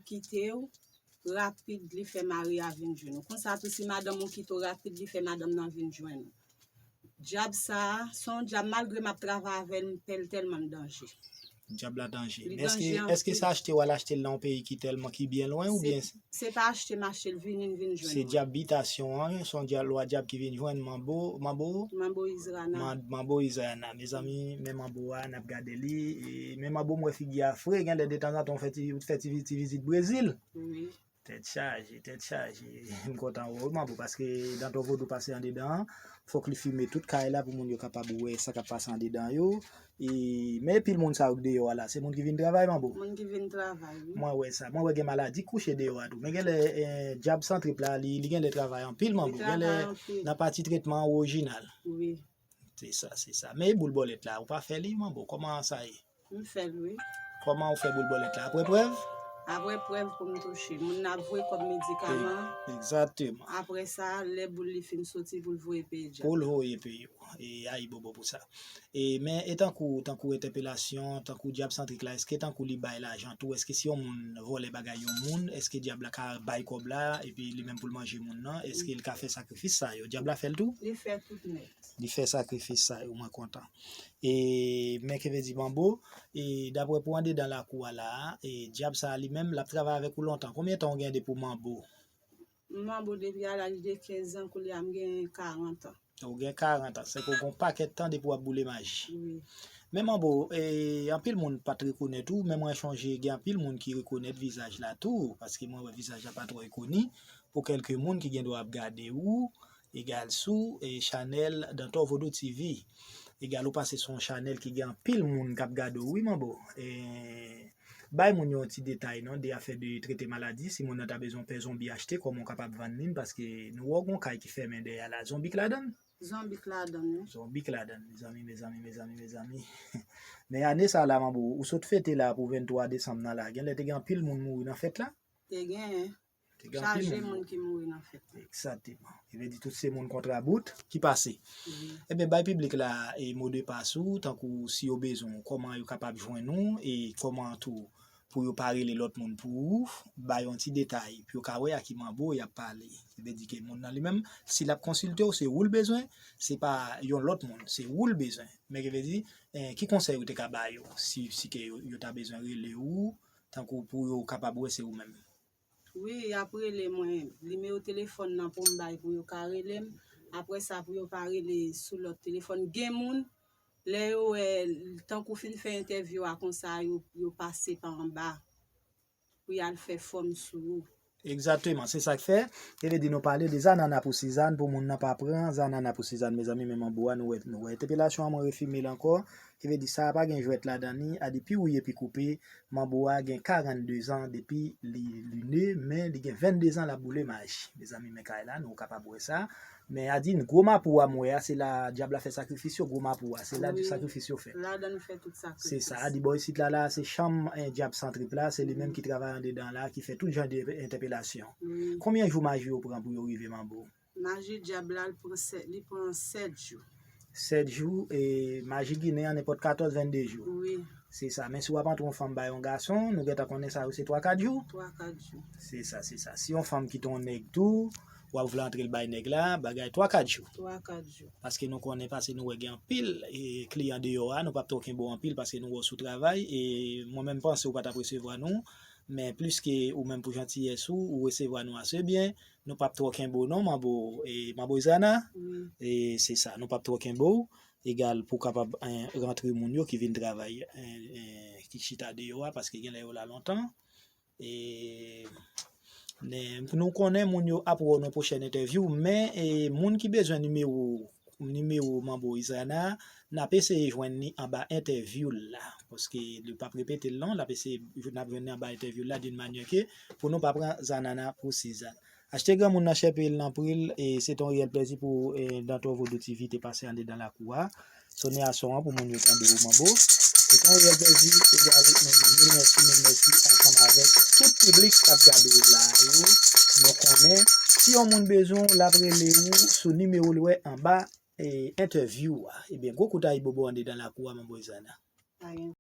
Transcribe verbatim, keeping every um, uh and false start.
kite w, rapid li fè mari a vin jwenn ou. Konsa tou, si madanm ou kite w, rapid li fè madanm nan vin jwenn ou. Dyab sa a, se yon dyab, malgre m ap travay avè l, m pè l tèlman l danje. Dyab la danje. Li Men èske, danje èske anpil. Se achte w al achte l nan yon peyi ki tèlman, ki byen lwen, Se, oubyen se pa achte m achte l, vini m vin jwenn se ou. Dyab bitasyon an, se yon dyab, lwa dyab ki vin jwenn manbo, manbo, Manbo Izrana. Man-, manbo Izrana. Mezanmi, men manbo a, n ap gade li. E, men manbo, m wè figi a fre, genlè detanzantan w fè ti, fè ti, ti vizit Brezil. Wi. Tèt chaje, tèt chaje. M kontan wè w, manbo, paske Dantò Vodou pase andedan an, fòk li filme tout kay la pou moun yo kapab wè sa k ap pase andedan yo. E, men pil moun sa yo k deyò a la, se moun ki vin travay, manbo? Moun ki vin travay, wi. Mwen wè sa. Mwen wè gen maladi k kouche deyò a tou. Men genlè, eh, dyab san trip la, li, li genlè travay anpil, manbo. Li Genlè travay anpil. Nan pati tretman an, ou orijinal. Wi. Se sa, se sa. Men e boul bòlèt la, ou pa fè li, manbo? Kòman sa ye? M fè l, wi. Kòman ou fè boul bòlèt la? Apre prèv? Apre prèv pou m touche. Moun nan ap voye kòb medikaman. E, egzakteman. Apre sa, lè boul li fin soti pou l voye peye dyab. Pou l voye peye w. E ayibobo pou sa. E, men, e tankou, tankou entèpelasyon, tankou dyab santrik la, èske tankou li bay lajan tou? Èske si yon moun vòlè bagay yon moun, èske dyab la ka bay kòb la, epi li menm pou l manje moun nan, èske l ka fè sakrifis sa yo? Dyab la fè l tou? Li fè tout nèt. Li fè sakrifis sa yo, mwen kontan. E, men ki vle di manbo, e, daprè pou andedan lakou a la a, e, dyab sa a li menm, l ap travay avèk ou lontan. Konbyen tan w gen depi w manbo? M manbo depi a laj de kenz an, koulye a m gen karant an. Ou gen karant an, se ke w gen yon pakèt tan depi w ap boule maji. Wi. Men manbo, e, anpil moun pa t rekonèt ou, men mwen chonje gen anpil moun ki rekonèt vizaj la tou, paske mwen wè vizaj la pa twò ekoni, pou kèlke moun ki gen dwa ap gade ou, egal sou, e, chanèl Dantò Vodou T V. Egal ou pase sou yon chanèl ki gen anpil moun k ap gade w, wi, manbo. E, bay moun yo yon ti detay, non, de afè de trete maladi, si moun nan ta bezwen pè zonbi achte, kòman w kapab vann li, paske nou wè w gen yon kay ki fèmen dèyè a la, zonbi k ladan l? Zonbi k ladan l, wi. Zonbi k ladan l, mezanmi, mezanmi, mezanmi, mezanmi. Men ane sa a la, manbo, ou sot fete la pou venntwa desanm nan la, genlè te gen anpil moun mouri nan fèt la? Te genyen. Te gen anpil Chaje moun moun ki mouri nan fèt la. Egzakteman. Ki vle di tout se moun kontrabout ki pase. Wi. Ebyen, bay piblik la e mo de pas ou, tankou si yo bezwen w, kòman yo kapab jwenn ou, e kòman tou pou yo pa rele lòt moun pou ou, bay yon ti detay, pou yo ka wè a ki manbo y ap pale. Ki vle di ke moun nan li menm, si l ap konsilte w, se ou l bezwen, se pa yon lòt moun, se ou l bezwen. Men ki vle di, eh, ki konsèy ou te ka ba yo, si, si ke yo, yo ta bezwen rele ou, tankou pou yo kapab wè se ou menm? Wi, y ap rele mwen. Nimewo telefòn nan pou m bay pou yo ka rele m. Apre sa, pou yo pa rele sou lòt telefòn. Gen moun, lè yo wè, tankou fin fè entèvyou a konsa, yo, yo pase pa anba pou y al fè fòm sou ou. Egzakteman, se sa k fè. Ki vle di nou pale de zanana pou sizàn, pou moun nan pa pran zanana pou sizàn, mezanmi, men manbo a, nou wè, nou wè entèpelasyon an, mwen refime l ankò. Ki vle di sa a pa gen jwèt ladan li, a di pi wouye pi koupe, manbo a gen karannde zan depi li, li ne, men li gen vennde zan l ap boule maji. Mezanmi, men kay la, nou kapab wè sa. Men a di, gwo mapou a m wè a, se la dyab la fè sakrifis yo, gwo mapou a, se la Wi. Sakrifis yo fèt. Ladan l fè tout sakrifis. Se sa, a di bò isit la, la, se chanm, eh, dyab san trip la, se li menm ki travay andedan la, ki fè tout jan de entèpelasyon. Wi. Konbyen jou maji yo pran pou yo rive, manbo? Maji dyab la, li pran sèt, li pran sèt jou. Sèt jou, e maji ginen an nenpòt katòz, vennde jou. Wi. Se sa, men si w ap antre yon fanm bay yon gason, nou gentan konnen sa yo se twa kat jou. Twa kat jou. Se sa, se sa. Si yon fanm kite yon nèg tou, w ap vle antre l bay nèg la, bagay twa kat jou. Twa kat jou. Paske nou konnen, paske nou wè gen anpil, e, kliyan deyò a, nou p ap twò kenbe w anpil paske nou wè w sou travay, e mwen menm panse w pa t ap resevwa nou, men pliske ou menm pou jantiyès ou, ou resevwa nou ase byen, nou p ap twò kenbe w non, manbo, e, manbo Izana. Wi. E se sa, nou p ap twò kenbe w, egal pou w kapab, eh, rantre moun yo ki vin travay, eh, eh, ki chita deyò a, paske genlè yo la lontan. E, ne, nou konnen moun yo ap wè w nan pwochèn entèvyou, men, e, moun ki bezwen nimewo, nimewo manbo Izana, n ap eseye jwenn li anba entèvyou l la, paske li p ap repete l non, l ap eseye, n ap jwenn li anba entèvyou l la d'une manière que pou nou pa pran zanana pou sizàn. Achte granmoun nan chèpeye l nan pri l, e se te yon reyèl plèzi pou, e, Dantò Vodou T V te pase andedan lakou a. Sone a son an pou moun yo tande w, manbo. Se te yon reyèl plèzi, egal, nou di mil mèsi, mil mèsi ansanm avèk tout piblik k ap gade w la yo. Nou konnen, si yon moun bezwen w, l ap rele w sou nimewo l wè anba, e, entèvyou a. Ebyen, gwo kout ayibobo andedan lakou a, manbo Izana.